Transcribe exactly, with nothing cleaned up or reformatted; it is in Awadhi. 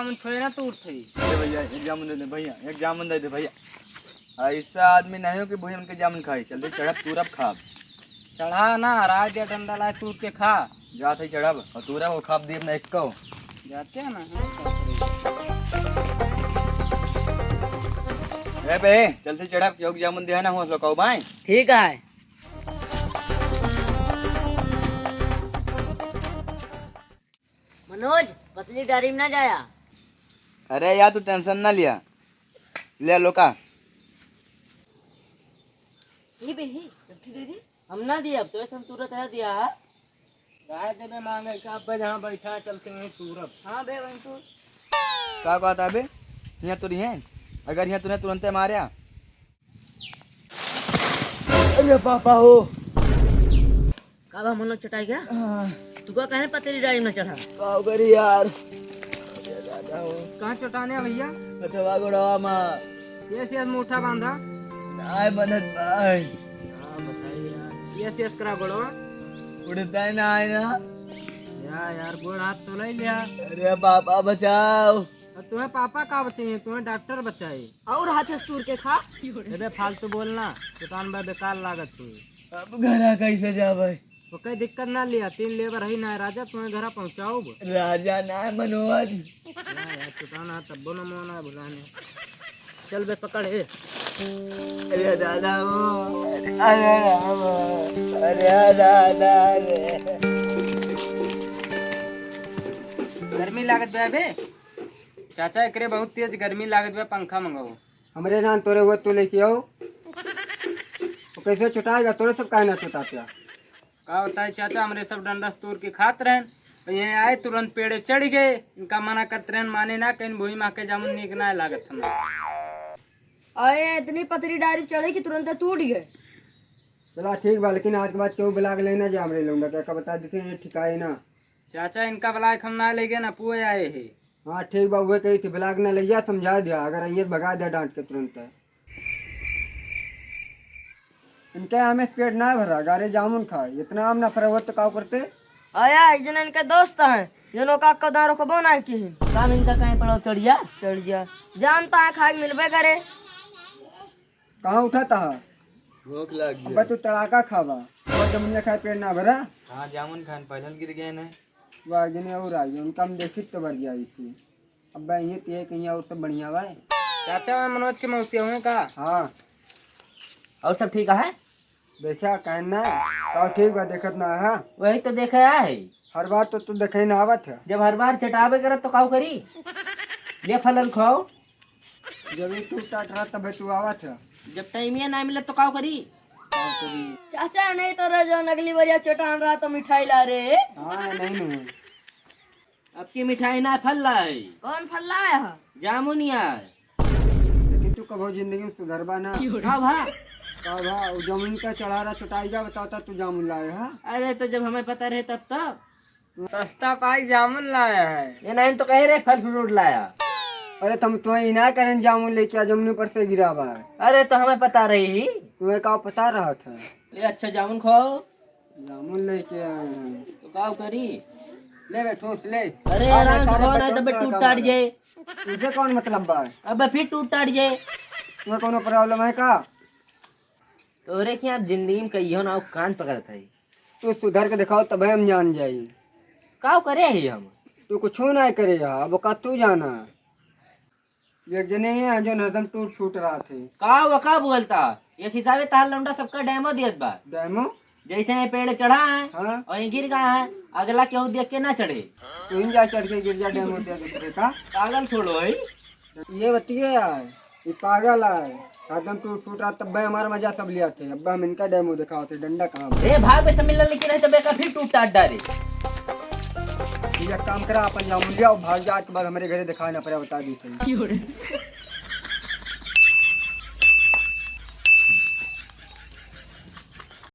जामुन थोड़े ना तूरत है। ए भैया, एक जामुन दे दे भैया, एक जामुन दे दे भैया। ऐसा आदमी नहीं हो कि भैया उनके जामुन खाई। चल दे, चढ़ब, तूरब, खाब। चढ़ा ना, राय दे, डंडा लाए, तूर के खा। जात है चढ़ब, और तूरब, और खाब दीप ना एक को। जाते हैं ना, हाँ, बाप रे। ए बे, चल से चढ़ब, क्यों जामुन दिया ना हो, सो कहू भाई। ठीक है। मनोज, पतली डारी में ना जाया। अरे यार, तू tension ना लिया, ले लोका। ये बे, ये, लट्ठी दे दी। हम ना दिया, अब तो ऐसा तुरंत है दिया है। गाय देवे मांगे का, अब जहाँ बैठा है, चलते हैं तूरब। हाँ बे, वहीं तू। का कहता बे? यहाँ तुरी है, अगर यहाँ तूने तुरंते मारा। अरे पापा हो। का बा मनोज, चटाई गया? हाँ। तू का कहे पतली डारी में चढ़ा? का करी यार? अरे दादा हो। कहाँ चटाने है भैया? अथवा गोड़वा मा। ये से मोटा बांधा। नाय बनत भाई। हाँ, बताइए यार। ये से करा गोड़वा। उड़ता ही ना है ना। या यार, गोड़ हाथ तो ले लिया। अरे पापा बचाओ। अब तुम्हें पापा का बचाइए, तुम्हें डॉक्टर बचाए। और हाथ से तूर के खा। अबे फालतू बोलना, चटान बा बेकार लागत तू। अब घरा कैसे जाबे? तो कोई दिक्कत ना लिया, तीन लेबर है ना राजा, तुम्हें घरा पहुँचाओ। राजा ना है मनोज। ना यार, चटाना तब्बो न मोना भुलाने। चल बे पकड़ ए। अरे दादा हो, अरे राम, अरे दादा रे। गर्मी लागत बा बे। चाचा, एकरे बहुत तेज गर्मी लागत बा, पंखा मंगाओ। हमरे नाम तोरे हुआ तू लेके आओ। वो कैसे चुटाएगा? तोरे सब काहे ना चुटाते? का बताई चाचा, हमरे सब डंडा से तूर के खात रहन, और ये आए तुरंत पेड़े चढ़ गए। इनका मना करत रहन, माने ना, कहीं भूई माँ के जामुन नीक ना लागत हमें। आए इतनी पतरी डारी चढ़े कि तुरंत टूट गए। चला ठीक बा, लेकिन आज के बाद केहू ब्लाक लेना जा हमरे लौंडा के, का बता देते हैं ठिकाए ना। चाचा, इनका ब्लाक हम ना ले गए ना, पुए आए हैं। हाँ ठीक बा, उहे कही थी ब्लाक ना ले जा, समझा दिया, अगर आइए भगा दिया डांट के तुरंत। इनके आमे से पेट ना भरा, गारे जामुन खाए, इतना आम ना फरा हुआ तो का करते? आया, ई जन इनके दोस्त हैं, जन ओका कदा रोकबो ना किहिन। काम इनका काहे पड़ो चढ़िया? चढ़िया, जानता है खाए के मिलबे करे। कहाँ उठाता है? भूख लग अब्बा गया। तू तड़ाका खावा, और जमुनिया खाए पेट ना भरा। हाँ, जामुन खान पहले गिर गए ना। वाह, जने और आ गए, उनका हम देखित तो भर गया इसी। अब्बा ये ते कहीं और सब बढ़िया बा। चाचा, मैं मनोज के मौसी हुए का? हाँ। और सब ठीक है? देखा, कहन ना, का ठीक बा, देखत ना है। वही तो देखे आए है। हर बार तो तू देखे ना आवत है। जब हर बार चटावे करत तो काऊ करी? ले फलन खाओ। जब ये टूट टाट रहा तबे तू आवत है। जब टाइमिया ना मिले तो काऊ करी? काऊ करी? चाचा, नहीं तो रह जाओ, अगली बार या चटान रहा तो मिठाई ला रे। हाँ, नहीं, नहीं। अब की मिठाई ना, फल लाए। कौन फल लाया है? जामुनिया। लेकिन तू कभो जिंदगी में सुधरबा ना। का भा? का भा? वो जामुन का चढ़ा रहा, चटाई जा, बताओ ता तू जामुन लाए, हाँ? अरे तो जब हमें पता रहे तब तो। सस्ता पाई जामुन लाया है। ये नहीं तो कहे रे फल फ्रूट लाया। अरे तुम तो ही ना करें जामुन लेके आ, जमुने पर से गिरा बा। अरे तो हमें पता रही। तुम्हें का पता रहा था? ले अच्छा जामुन खाओ। जामुन लेके आए हैं। तो का करी? ले बे, ठूस ले। अरे आ, आराम से सारे खाओ, ना, बच्चों तबे का टूट काम टाट है। जाए। तुझे कौन मतलब बा? अबे फिर टूट टाट जाए। तुम्हें कोनो problem है का? तोरे के आप जिंदगी में कहियो ना कान पकड़त है। तू सुधर के दिखाओ तबे हम जान जाई। का करे ही हम? तू कुछ ना करे हा, अब का तू जाना। एक जने ही है जो हरदम टूट फूट रहा थे। का वो का बोलता? एक हिसाबे तार लौंडा सबका डेमो दियत बा। डेमो? जैसे ये पेड़ चढ़ा है हाँ। और ये गिर गया है, अगला केहू देख के ना चढ़े। तू ही जा चढ़ के गिर जा डेमो दे दूसरे का। पागल छोड़ो है। ये बतिए यार, ये पागल है। हरदम टूट फूट रहा तब भाई हमारा मजा सब लिया थे। अब हम इनका डेमो दिखाओ थे, डंडा कहाँ बा? ए भाग बे, सब मिलल लेके रहे तबे का फिर टूट टाट डारे। ये काम करा, अपन जामुन लिया और भाग जा, के बाद हमारे घरे दिखाए ना पड़ा, बता दी थे।